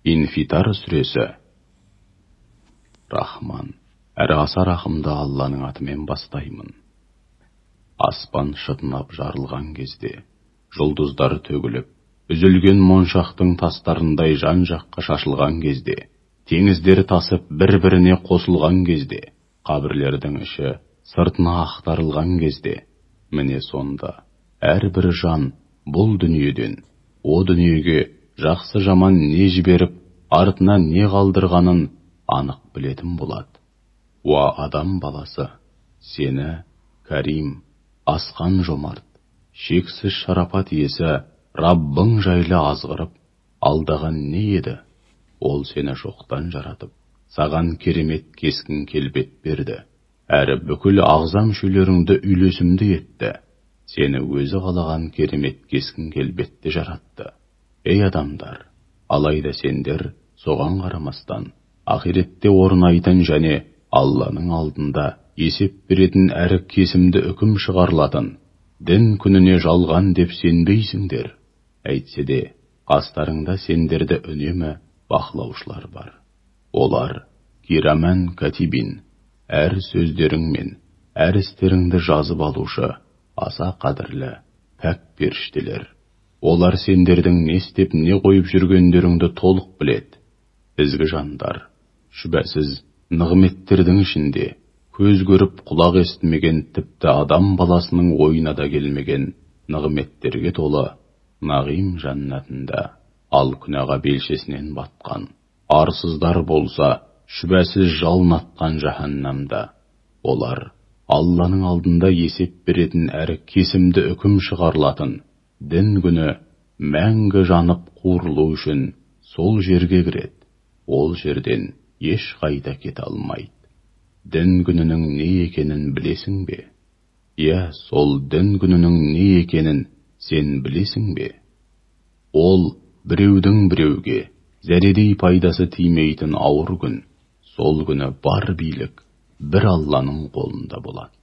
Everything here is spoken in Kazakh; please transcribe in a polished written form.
Инфитар сүресі. Рахман, әрі аса рахымды Алланың атымен бастаймын. Аспан шытынап жарылған кезде, жұлдыздар төгіліп, үзілген моншақтың тастарындай жан-жаққа шашылған кезде, теңіздер тасып бір-біріне қосылған кезде, қабірлердің іші сыртына ақтарылған кезде, міне сонда әрбір жан бұл дүниеден, о дүниеге жақсы жаман не жіберіп, артына не қалдырғанын анық білетін болады. Уа адам баласы, сені Кәрим, асқан жомарт, шексіз шарапат иесі Раббың жайлы азғырып, алдаған не еді? Ол сені жоқтан жаратып, саған керемет кескін келбет берді, әрі бүкіл ағза мүшелеріңді үйлесімді етті. Сені өзі қалаған керемет кескін келбетте жаратты. Ей адамдар, алайда сендер соған қарамастан ақиретте орнайтын және Алланың алдында есеп беретін әрі кесімді үкім шығарылатын дін күніне жалған деп сенбейсіңдер. Әйтсе де, қастарыңда сендерді үнемі бақылаушылар бар. Олар кираман катибин, әр сөздерің мен әр істеріңді жазып алушы аса қадірлі пәк періштелер. Олар сендердің не істеп не қойып жүргендеріңді толық біледі. Ізгі жандар, шүбәсіз нығметтердің ішінде көз көріп құлақ естімеген, тіпті адам баласының ойына да келмеген нығметтерге толы нағим жәннатында, ал күнәға белшесінен батқан арсыздар болса, шүбәсіз жалын атқан жаһаннамда. Олар Алланың алдында есеп беретін әрі кесімді үкім шығарылатын дін күні мәңгі жанып қуырылу үшін сол жерге кіреді. Ол жерден еш қайда кете алмайды. Дін күнінің не екенін білесің бе? Иә, сол дін күнінің не екенін сен білесің бе? Ол біреудің біреуге зәредей пайдасы тимейтін ауыр күн. Сол күні бар билік бір Алланың қолында болады.